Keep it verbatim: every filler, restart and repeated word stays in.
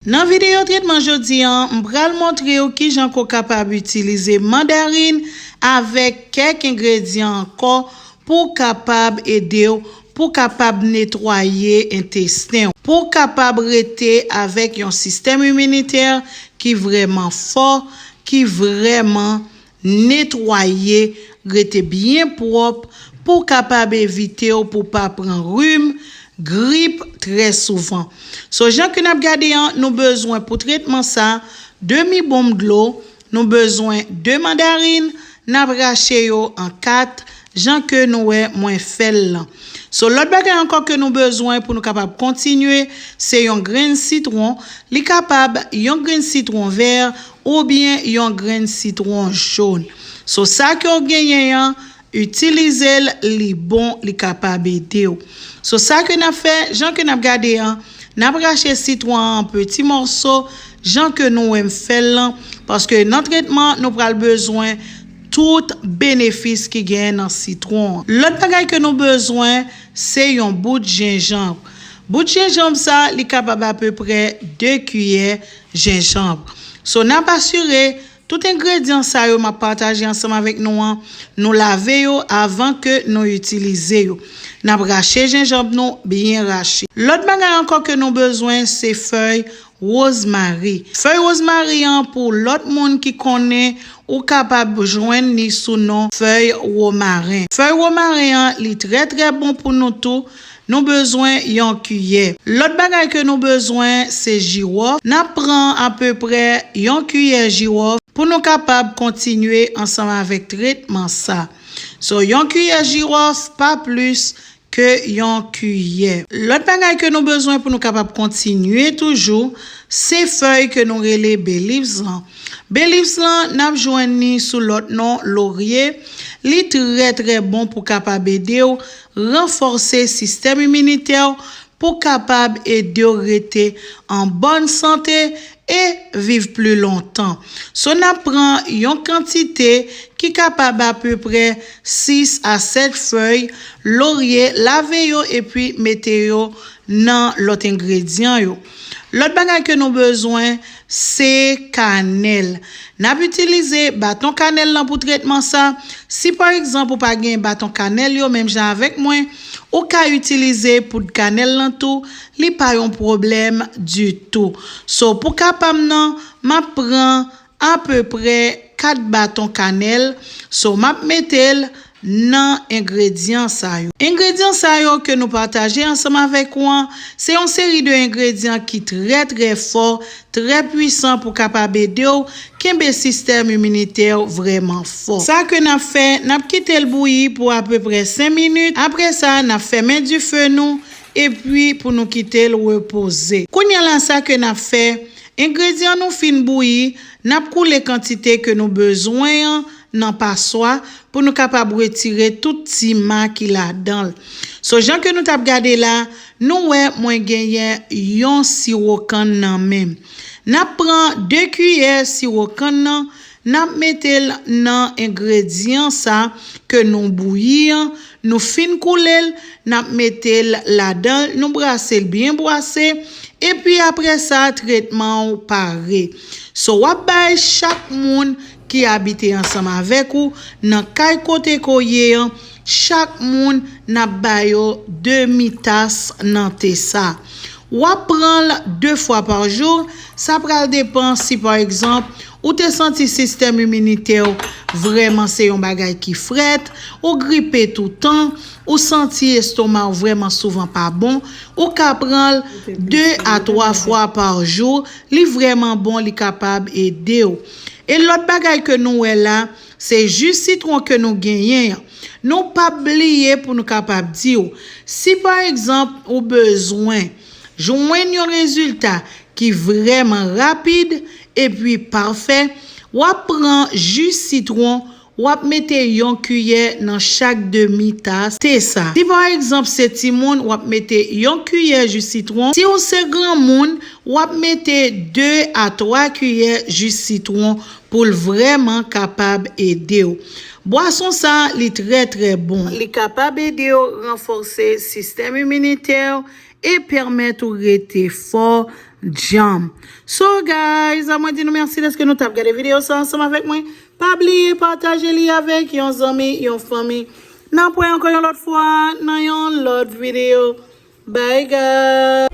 Nan videyo tretman jodi an, m pral montre w kijan ke w kapab itilize mandarin avèk kèk engredyan ankò pou kapab ede w, pou kapab netwaye entesten w, pou kapab rete avèk yon sistèm iminitè ki vrèman fò, ki vrèman netwaye, rete byen pwòp pou kapab evite w pou pa pran rim, grip trè souvan. So, jan ke n ap gade an, nou bezwen pou tretman sa, demi bonm dlo, nou bezwen de mandarin, n ap rache yo an kat, jan ke nou wè mwen fè l lan. So, lòt bagay ankò ke nou bezwen pou nou kapab kontinye, se yon grenn sitwon. Li kapab yon grenn sitwon vè oubyen yon grenn sitwon jòn. So, sa ke w genyen an, itilize l, li bon, li kapab ede w. So, sa ke n ap fè, jan ke n ap gade an, n ap rache sitwon an an peti mòso, jan ke nou wè m fè l lan, paske nan tretman, nou pral bezwen tout benefis ki genyen nan sitwon an. Lòt bagay ke nou bezwen, se yon bout jenjanm. Bout jenjanm sa, li kapab apeprè de kiyè jenjanm. So, n ap asire tout engredyan sa yo m ap pataje ansanm avèk nou an, nou lave yo avan ke nou itilize yo. N ap rache jenjanm nou byen rache. Lòt bagay ankò ke nou bezwen, se fèy wozmari. Fèy wozmari an, pou lòt moun ki konnen, ou kapab jwenn li sou non fèy womaren. Fèy womaren an, li trè, trè bon pou nou tou. Nou bezwen yon kiyè. Lòt bagay ke nou bezwen, se jiwòf. N ap pran apeprè yon kiyè jiwòf pou nou kapab kontinye ansanm avèk tretman sa. So, yon kiyè jiwòf, pa plis ke yon kiyè. Lòt bagay ke nou bezwen pou nou kapab kontinye toujou, se fèy ke nou rele bay leaves lan. Bay leaves lan, n ap jwenn li sou lòt non lorye. Li trè, trè bon pou kapab ede w ranfòse sistèm iminitè w, pou kapab ede w rete an bòn sante e viv pli lontan. So, n ap pran yon kantite ki kapab apeprè sis a sèt fèy lorye, lave yo epi mete yo nan lòt engredyan yo. Lòt bagay ke nou bezwen, se kanèl. N ap itilize baton kanèl lan pou tretman sa. Si pa egzanp ou pa gen baton kanèl yo menm jan avèk mwen, ou ka itilize poud kanèl lan tou, li pa yon pwoblèm ditou. So, pou ka pa m nan, m ap pran apeprè kat baton kanèl. So, m ap mete l nan engredyan sa yo. Engredyan sa yo ke nou pataje ansanm avèk ou an, se yon seri de engredyan ki trè, trè fò, trè pwisan pou kapab ede w kenbe sistèm iminitè w vrèman fò. Sa ke n ap fè, n ap kite l bouyi pou apeprè senk minit. Apre sa, n ap fèmen dife nou, epi pou nou kite l repoze. Kounye a la, sa ke n ap fè, engredyan nou fin bouyi, n ap koule kantite ke nou bezwen an nan paswa pou nou kapab retire tout ti ma ki ladan l. So, jan ke nou t ap gade la, nou wè mwen genyen yon siwo kann nan men m. N ap pran de kiyè siwo kann nan, n ap mete l nan engredyan sa ke nou bouyi an, nou fin koule l, n ap mete l ladan l, nou brase l byen brase, epi apre sa, tretman w pare. So, w ap bay chak moun ki abite ansanm avèk ou nan kay kote ke w ye an, chak moun n ap ba yo demi tas nan te sa. W ap pran l de fwa pa jou, sa pral depann si pa egzanp ou te santi sistèm iminitè w vrèman se yon bagay ki frèt, ou gripe toutan, ou santi estoma w vrèman souvan pa bon, ou ka pran l de a twa fwa pa jou, li vrèman bon, li kapab ede w. E lòt bagay ke nou wè la, se ji sitwon ke nou genyen an. Nou p ap bliye pou nou kapab di w, si pa egzanp ou bezwen jwenn yon rezilta ki vrèman rapid epi pafè, w ap pran ji sitwon, w ap mete yon kiyè nan chak demi tas te sa. Si pa egzanp se timoun, w ap mete yon kiyè ji sitwon. Si w se granmoun, w ap mete de a twa kiyè ji sitwon pou l vrèman kapab ede w. Bwason sa, li trè, trè bon. Li kapab ede w ranfòse sistèm iminitè w e pèmèt ou rete fò Djanm. So guys, a mwen di nou mèsi dèske nou t ap gade videyo sa ansanm avèk mwen. Pa bliye pataje li avèk yon zanmi, yon fanmi. N ap wè ankò yon lòt fwa nan yon lòt videyo. Bye guys.